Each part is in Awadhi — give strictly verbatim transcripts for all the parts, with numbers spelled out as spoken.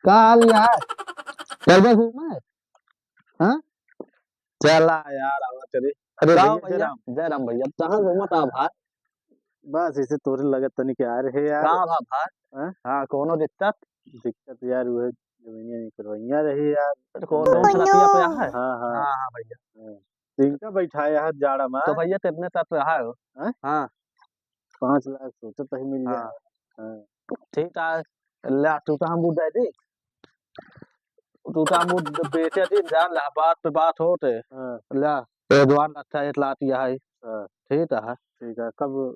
का हाल यार? चलबे घूमे? हाँ? चला यार, आवा चली। अरे का हो भैया, जय भैया? राम। जय राम भैया, कहाँ घूमत आ भाई? बस ऐसे तोरे लगत तनी के आ रहे यार। का भा भाई? हाँ? हाँ, कोनो दिक्कत? दिक्कत यार, उहे जमीनिया नहीं करवाइया रही यार। अरे, कोनो दूसरा पिया पे है? हाँ, हाँ। हाँ, हाँ भैया। हाँ। तो इनका बैठाया है जाड़ा में। तो भैया, कितने तक रहा हो? हाँ? हाँ। पाँच लाख सोचत ही मिल जाए। हाँ। हाँ। ठीक है, ला, टूटा हम बूट दे दी। टूटा हम बूट बेचे दिन जान ला, बात पे बात होते। हाँ। ला, एडवांस अच्छा एक लाख यह है। हाँ। ठीक है। ठीक है, कब?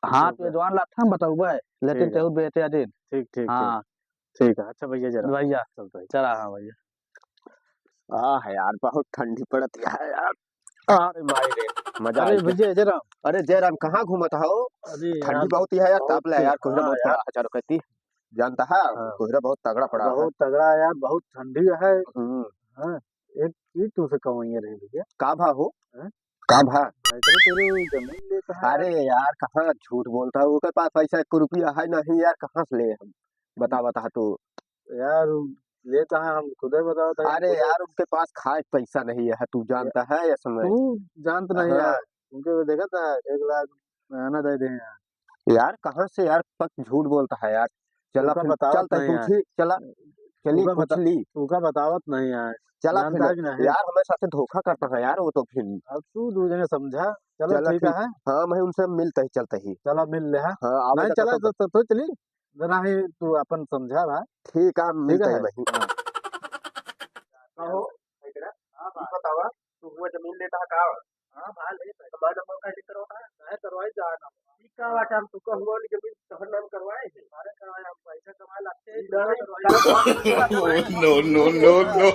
हाँ, ठीक तो है। एडवांस लाख हम बताऊबे, लेकिन ठीक है। तेहू बेचे दिन। ठीक, ठीक, हाँ। ठीक। ठीक है, अच्छा भैया जरा। भैया, चलता है। चला, हाँ भैया। आह यार, बहुत ठंडी पड़त है यार। अरे माई रे, मजा अरे आ गया। भैया, जय राम। अरे जय राम, कहाँ घूमत हो? अरे ठंडी यार, बहुत ही है यार, बहुत ताप ले यार, कोहरा हाँ बहुत पड़ा यार। है चारों कती। जानता है, हाँ। कोहरा बहुत तगड़ा पड़ा है। बहुत तगड़ा है यार, बहुत ठंडी है। हम्म। हाँ, एक चीज तुमसे कहूँगा रे भैया। का भा हो? हाँ? का भा? भाई, तेरे, तेरे जमीन लेता है। अरे यार, कहाँ झूठ बोलता है, ओकर पास पैसा एक रुपया है नहीं यार, कहाँ से ले हम? बता, बता तू। यार, उ लेता है, हम खुदे बताओ तो अरे खुदे यार, उनके पास खाए पैसा नहीं है, तू जानता है या समय। तू जानत नहीं हाँ। यार, उनके वो देखा था, एक लाख महीना दे दे यार। यार, कहाँ से यार, पक झूठ बोलता है यार। चला उनका फिर, बतावत चल तई नहीं यार। पूछी, चला। चली उनका पूछ बता-, ली। उनका बतावत नहीं यार। चला जानता फिर। है कि नहीं? यार, हमारे साथ धोखा करता है यार, वो तो फिर। अब तू दो जने समझा। चलो चला ठीक ठीक। है। हाँ, मैं उनसे मिलता ही, चलता ही। चला मिल ले, हाँ। हाँ, आवे नहीं, तक चला तो तो, तो, तो चली। जरा ही तू अपन समझा भाई। ठीक है, ठीक मिलता ही है। वहीं। हाँ। कहो, इधर, हाँ, ई बतावा, तू हुआ जमीन लेता है का? हाँ, भाई, ले, तो हमारा नाम का लिख करवा है? नहीं, करवाई जा ना। ई का बात हम तू का हुआ वाली जमीन तोहर नाम करवाए हैं? अरे, करवाए, हम पैसा कमाए लगते हैं, नहीं, करवाए। No, no, no, no, no।